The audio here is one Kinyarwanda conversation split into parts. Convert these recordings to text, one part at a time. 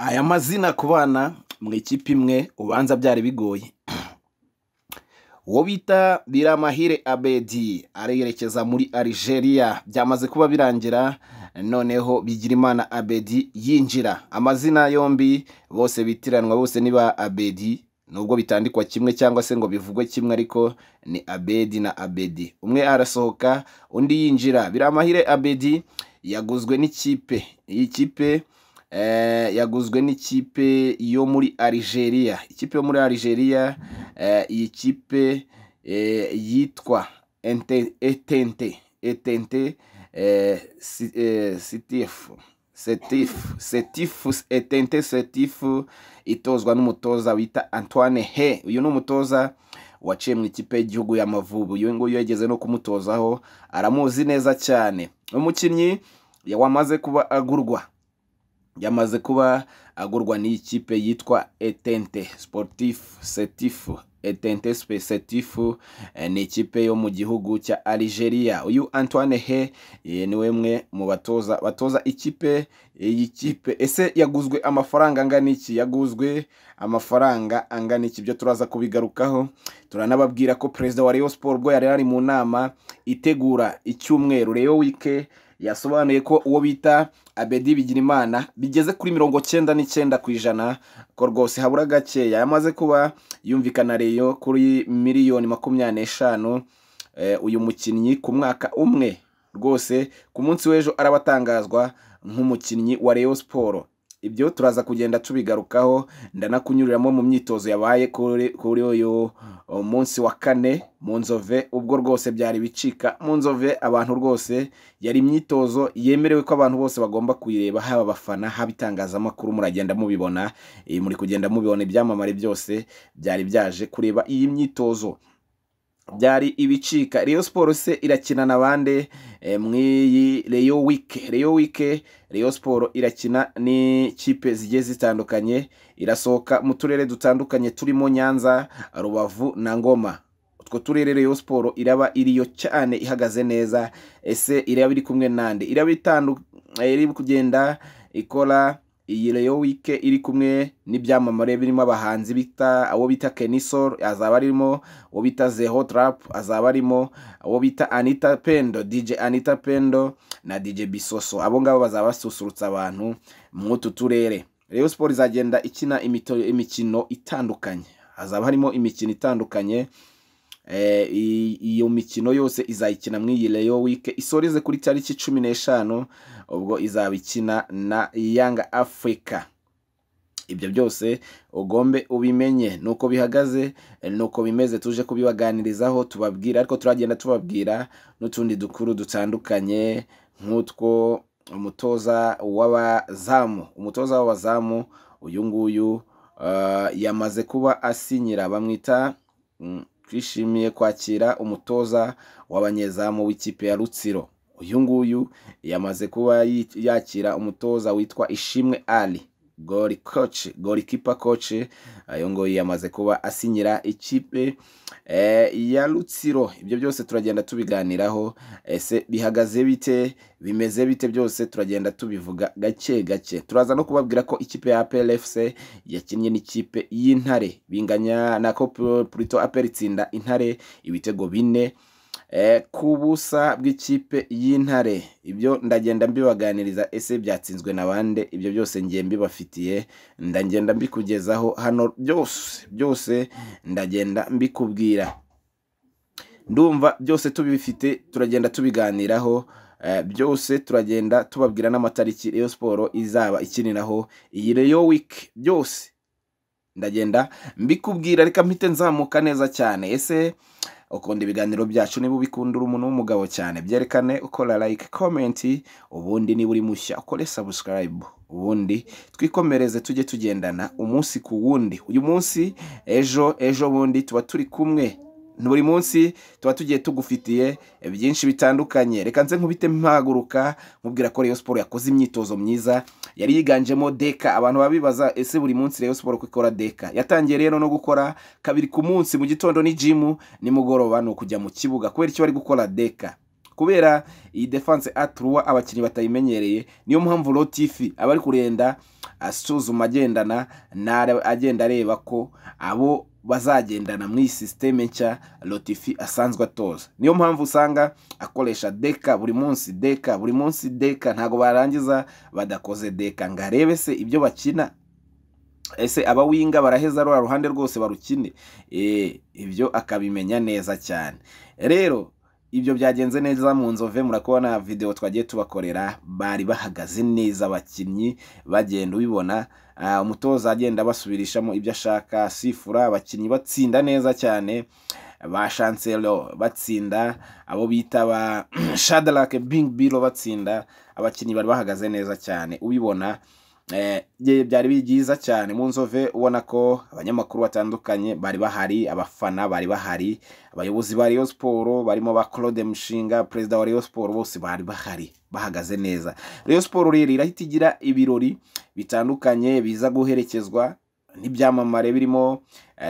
Aya mazina ku bana mu ikipe imwe ubanza byari bigoye. Uwo bita Biramahire Abedi arerekeza muri Algeria, byamaze kuba birangira, noneho Bigirimana Abedi yinjira. Amazina yombi bose bitiranwa, bose ni ba Abedi, nubwo bitandikwa kimwe cyangwa se ngo bivugwe kimwe, ariko ni Abedi na Abedi. Umwe arasohoka undi yinjira. Biramahire Abedi yaguzwe n'ikipe, iyi kipe yaguzwe n'ikipe yo muri Algeria, ikipe yo muri Algeria, iyi kipe yitwa Etente, Etente Setif, Setif, Setif, Etente Setif, itozwa n'umutoza wita Antoine Hey. Uyu ni umutoza waciye mu ikipe y'igihugu y'Amavubi, uyu nguyu yageze no kumutozaho, aramuzi neza cyane. Umukinnyi wamaze kuba agurwa, yamaze kuba agurwa n'iyi kipe yitwa Etente Sportif Setif, Etente Setif, ni ikipe yo mu gihugu cya Algeria. Uyu Antoine Hey niwe mwe mu batoza batoza ikipe, iyi kipe. Ese yaguzwe amafaranga angana iki? Yaguzwe amafaranga angana iki? Ibyo turaza kubigarukaho. Turanababwira ko perezida wa Rayon Sport ubwo yari ari mu nama itegura icyumweru Rayon Week, yasobanuye ko uwo bita Abedi Bigirimana bigeze kuri 99% ko rwose habura gakeya, yamaze kuba yumvikana Rayon kuri miliyoni 25, uyu mukinnyi ku mwaka umwe. Rwose ku munsi w'ejo arabatangazwa nk'umukinnyi wa Rayon Sport. Ibyo turaza kugenda tubigarukaho, ndanakunyuriramo mu myitozo yabaye kuri uyu munsi wa kane mu Nzove, ubwo rwose byari bicika mu Nzove. Abantu rwose, yari imyitozo yemerewe ko abantu bose bagomba kuyireba, haba abafana, haba itangazamakuru, muragenda mubibona, muri kugenda mubibona, ibyamamare byose byari byaje kureba iyi myitozo, byari ibicika. Rayon Sport se irakina na bande mw'iyi Rayon Week? Rayon Week, Rayon Sport irakina n'ikipe zigiye zitandukanye, irasohoka mu turere dutandukanye turimo Nyanza, Rubavu na Ngoma. Utwo turere Rayon Sport iraba iriyo cyane, ihagaze neza. Ese iraba iri kumwe nande? Iraba iri kugenda ikora iyi Rayon Week iri kumwe n'ibyamamare birimo abahanzi bita, abo bita Kenny Sol azaba arimo, uwo bita Zeho Trap azaba arimo, uwo bita Anita Pendo, DJ Anita Pendo na DJ Bisoso. Abo ngabo bazaba basusurutsa abantu mw'utu turere. Rayon Sport izagenda ikina imikino itandukanye, hazaba harimo imikino itandukanye. Iyo mikino yose izayikina muri iyi Rayon Week, isoreze kuri tariki 15, ubwo izaba ikina na Young Africa. Ibyo byose ugombe ubimenye nuko bihagaze, nuko bimeze, tuje kubibaganirizaho tubabwira, ariko turagenda tubabwira n'utundi dukuru dutandukanye nk'utwo umutoza w'abazamu, umutoza w'abazamu uyu nguyu yamaze kuba asinyira, bamwita twishimiye kwakira umutoza w'abanyezamu w'ikipe ya Rutsiro. Uyu nguyu yamaze kuba yakira umutoza witwa Ishimwe Ali, goal coach, goalkeeper coach. Ayo nguyu yamaze kuba asinyira ikipe ya Rutsiro. Ibyo byose turagenda tubiganiraho. Ese bihagaze bite? Bimeze bite? Byose turagenda tubivuga gake gake. Turaza no kubabwira ko ikipe ya APR FC yakinnye n'ikipe y'Intare, binganya nako plutôt APR itsinda Intare ibitego 4-0 bw'ikipe y'Intare. Ibyo ndagenda mbibaganiriza. Ese byatsinzwe na bande? Ibyo byose ngiye mbibafitiye, ndagenda mbikugezaho hano byose, byose ndagenda mbikubwira. Ndumva byose tubifite, turagenda tubiganiraho, byose turagenda tubabwira n'amatariki Rayon Sport izaba ikiniraho iyi Rayon Week, byose ndagenda mbikubwira. Reka mpite nzamuka neza cyane. Ese ukunda ibiganiro byacu? Niba ubikunda, uri umuntu w'umugabo cyane, byerekane ukora like, comment, ubundi niba uri mushya ukore subscribe, ubundi twikomereze, tujye tugendana umunsi ku wundi. Uyu munsi, ejo, ejo bundi tuba turi kumwe. Buri munsi tuba tugiye tugufitiye byinshi bitandukanye. Reka nze nkubite mpaguruka nkubwira ko Rayon Sport yakoze imyitozo myiza yari yiganjemo deka. Abantu babibaza: ese buri munsi Rayon Sport ko ikora deka? Yatangiye rero no gukora kabiri ku munsi, mu gitondo ni gym, nimugoroba ni ukujya mu kibuga. Kubera icyo bari gukora deka? Kubera iyi défense à trois abakinnyi batayimenyereye. Niyo mpamvu Lotfi aba ari kurenda. asuzuma, agendana agenda areba ko abo bazagendana muri iyi système nshya Lotfi asanzwe atoza. Niyo mpamvu usanga akoresha deka buri munsi, deka buri munsi, deka ntabwo barangiza badakoze deka ngo arebe se ibyo bakina, ese abawinga baraheza ruriya ruhande rwose barukine, ibyo akabimenya neza cyane. Rero ibyo byagenze neza mu Nzove, murakubona video twagiye tubakorera, bari bahagaze neza abakinnyi bagenda ubibona, umutoza agenda basubirishamo ibyo ashaka, sifura, abakinnyi batsinda neza cyane, ba Chancelo batsinda, abo bita ba Shadrack Bingbiro batsinda, abakinnyi bari bahagaze neza cyane ubibona. Byari byiza cyane mu Nzove, ubona ko abanyamakuru batandukanye bari bahari, abafana bari bahari, abayobozi ba Rayon Sport barimo ba Claude Mushinga, perezida wa Rayon Sport, bose bari bahari bahagaze neza. Rayon Sport rero irahita igira ibirori bitandukanye biza guherekezwa n'ibyamamare birimo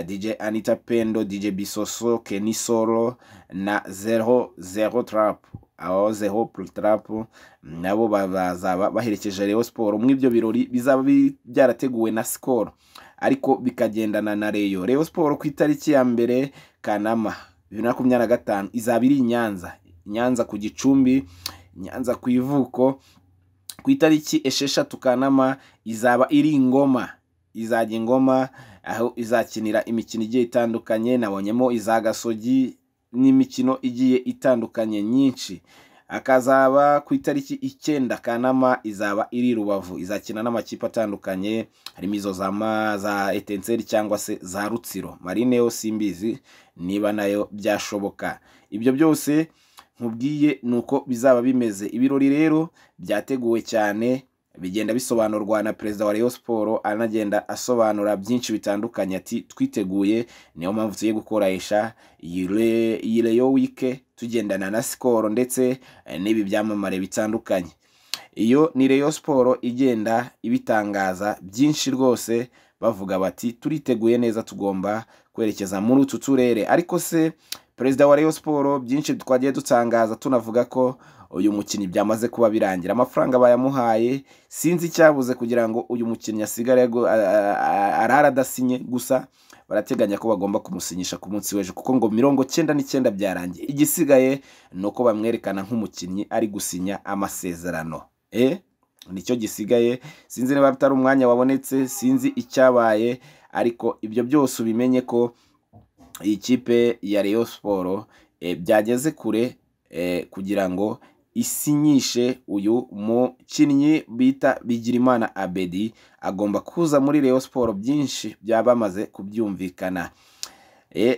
DJ Anita Pendo, DJ Bisoso, Kenny Solo na 00 Trap. Aho Zero Trap nabo bazaba baherekeje Rayon Sport mu ibyo birori bizaba byarateguwe na Skol, ariko bikagendana na Rayon. Rayon Sport ku itariki ya 1 Kanama 2025 izaba iri Nyanza, Nyanza ku Gicumbi, Nyanza ku Ivuko. Ku itariki 6 Kanama izaba iri Ngoma, izajya Ngoma aho izakinira imikino igiye itandukanye, nabonyemo iza Gasogi n'imikino igiye itandukanye nyinshi. Akazaba ku itariki 9 Kanama izaba iri Rubavu, izakina n'amakipe atandukanye harimo izo za Etenseri cyangwa se za Rutsiro, Marine yo simbizi niba nayo byashoboka. Ibyo byose nkubwiye nuko bizaba bimeze. Ibirori rero byateguwe cyane, bigenda bisobanurwa na perezida wa Rayon Sport, anagenda asobanura byinshi bitandukanye, ati twiteguye, niyo mpamvu tugiye gukoresha iyi Rayon Week tugendana na Skol ndetse n'ibi byamamare bitandukanye. Iyo ni Rayon Sport igenda ibitangaza byinshi rwose, bavuga bati turiteguye neza, tugomba kwerekeza muri utu turere. Ariko se perezida wa Rayon Sport byinshi twagiye dutangaza, tunavuga ko uyu mukinnyi byamaze kuba birangira, amafaranga bayamuhaye, sinzi icyabuze kugira ngo uyu mukinnyi asigare arara adasinye, gusa barateganya ko bagomba kumusinyisha ku munsi w'ejo, kuko ngo 99 byarangiye. Igisigaye ni uko bamwerekana nk'umukinnyi ari gusinya amasezerano, nicyo gisigaye. Sinzi niba bitari umwanya wabonetse, sinzi icyabaye, ariko ibyo byose ubimenye ko iyi kipe ya Rayon Sport byageze kure kugira ngo isinyishe uyu mukinnyi bita Bigirimana Abedi, agomba kuza muri Rayon Sport, byinshi byabamaze kubyumvikana.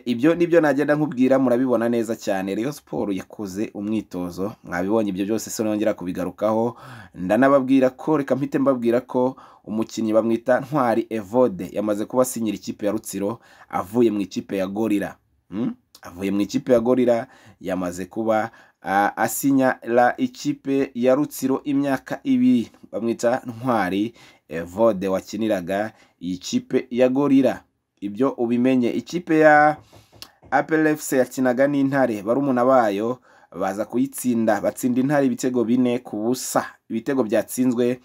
Ibyo nibyo nagenda nkubwira, murabibona neza cyane. Rayon Sport yakoze umwitozo, mwabibonye ibyo byose, so nongera kubigarukaho. Ndanababwira ko reka mpite mbabwira ko umukinnyi bamwita Ntwari Evode yamaze kuba asinyira ikipe ya Rutsiro, avuye mu ikipe ya Gorilla. Avuye mu ikipe ya Gorilla, yamaze kuba asinya la ikipe ya Rutsiro imyaka 2. Bamwita Ntwari Evode wakiniraga iyi kipe ya Gorilla. Ibyo ubimenye. Ikipe ya APR FC yakinaga n'Intare, barumuna bayo baza kuyitsinda, batsinda Intare ibitego 4-0. Ibitego byatsinzwe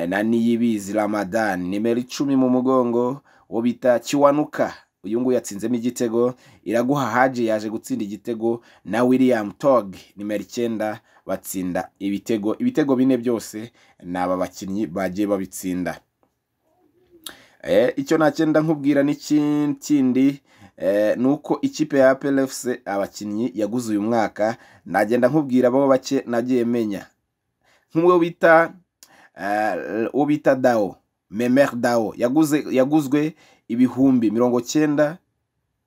na Niyibizi Ramadan, nimero 10 mu mugongo, uwo bita Kiwanuka, uyu nguyu yatsinzemo igitego. Iraguha Haji yaje gutsinda igitego, na William Tog nimero 9 batsinda ibitego. Ibitego 4 byose n'aba bakinnyi bagiye babitsinda. Icyo nakenda nkubwira n'ikindi nuko ikipe ya APR FC abakinnyi yaguze uyu mwaka, nagenda nkubwira bo bake nagiye menya, nk'uwo bita Dao Memer Dao yaguzwe ibihumbi 90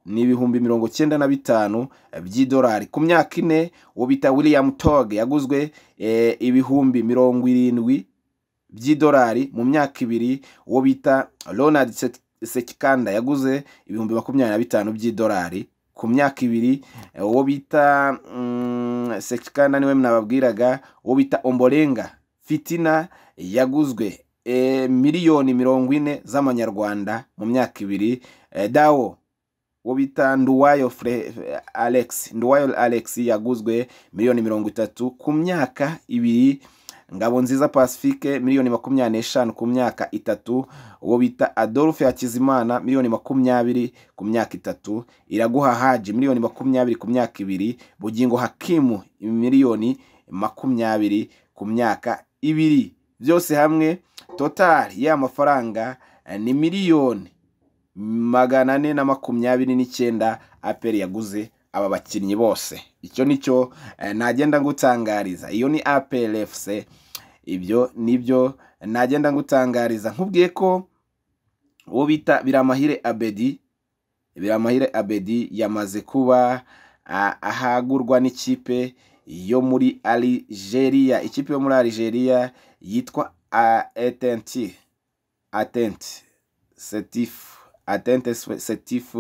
ni ibihumbi 95 by'idolari ku myaka 4. Uwo bita William Tog yaguzwe ibihumbi 70 by'idolari mu myaka 2. Uwo bita Ronald Sekikanda yaguze ibihumbi 25 by'idolari ku myaka 2. Uwo bita Sekikanda niwe nababwiraga. Uwo bita Ombolenga Fitina yaguzwe miliyoni 40 z'amanyarwanda mu myaka 2. Dao uwo bita Nduwayo Alex, Nduwayo Alex yaguzwe miliyoni 30 ku myaka 2. Ngabonziza Pacifique miliyoni 25 ku myaka 3, uwo bita Adolphe Hakizimana miliyoni 20 ku myaka 3, Iraguha Haji miliyoni 20 ku myaka 2, Bugingo Hakimu miliyoni 20 ku myaka 2. Byose hamwe total y'amafaranga ni miliyoni 429 APR yaguze aba bakinnyi bose. Icyo nicyo nagenda ngutangariza. Iyo ni APR FC, ibyo nibyo nagenda ngutangariza. Nkubwiye ko uwo bita Biramahire Abedi, Biramahire Abedi yamaze kuba ahagurwa n'ikipe yo muri Algeria, ikipe yo muri Algeria yitwa Atente Setif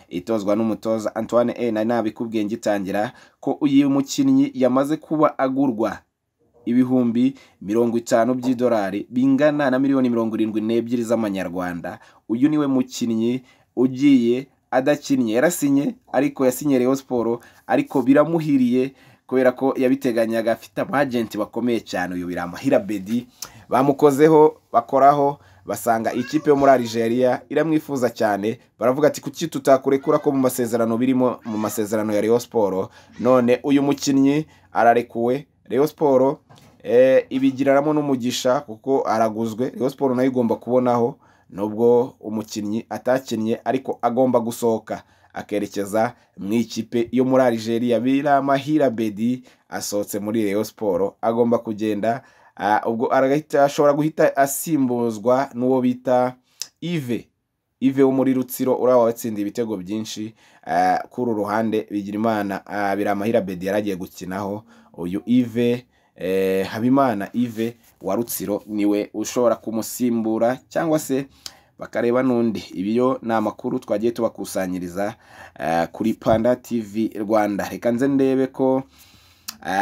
itozwa n'umutoza Antoine E. Nari nabikubwiye ngitangira ko uyu mukinnyi yamaze kuba agurwa ibihumbi 50 by'idolari bingana na miliyoni 72 z'amanyarwanda. Uyu niwe mukinnyi ugiye adakinnye, yarasinye ariko yasinye Rayon Sport, ariko biramuhiriye kubera ko yabiteganyaga, afite abagenti bakomeye cyane. Uyu Biramahire Abedi bamukozeho bakoraho, basanga ikipe yo muri Algeria iramwifuza cyane, baravuga ati kuki tutakurekura ko mu masezerano birimo, mu masezerano ya Rayon Sport. None uyu mukinnyi ararekuwe, Rayon Sport ibigiraramo n'umugisha kuko araguzwe. Rayon Sport nayo igomba kubonaho nubwo umukinnyi atakinnye, ariko agomba gusohoka akerekeza mu ikipe yo muri Algeria. Biramahire Abedi asohotse muri Rayon Sport, agomba kugenda. Ubwo ashobora guhita asimbuzwa n'uwo bita Yves wo muri Rutsiro, uriya watsindiye ibitego byinshi kuri ruhande Bigirimana. Biramahire Abedi yaragiye gukinaho, uyu Yves Habimana Yves wa Rutsiro niwe ushobora kumusimbura, cyangwa se bakareba n'undi. Ibyo ni amakuru twagiye tubakusanyiriza kuri Panda TV Rwanda. Reka nze ndebe ko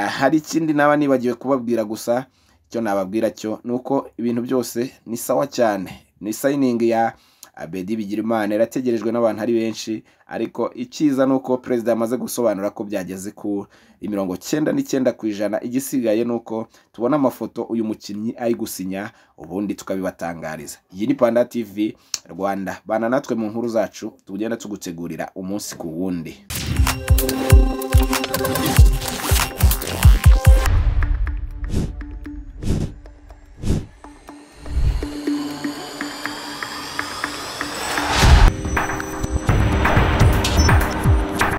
hari ikindi naba nibagiwe kubabwira, gusa icyo nababwira cyo nuko ibintu byose ni sawa cyane. Ni signing ya Abedi Bigirimana irategerejwe n'abantu ari benshi, ariko icyiza nuko perezida yamaze gusobanura ko byageze ku 99%. Igisigaye nuko tubona amafoto uyu mukinnyi ari gusinya, ubundi tukabibatangariza. Iyi ni Panda TV Rwanda, bana natwe mu nkuru zacu tugenda tugutegurira umunsi ku wundi.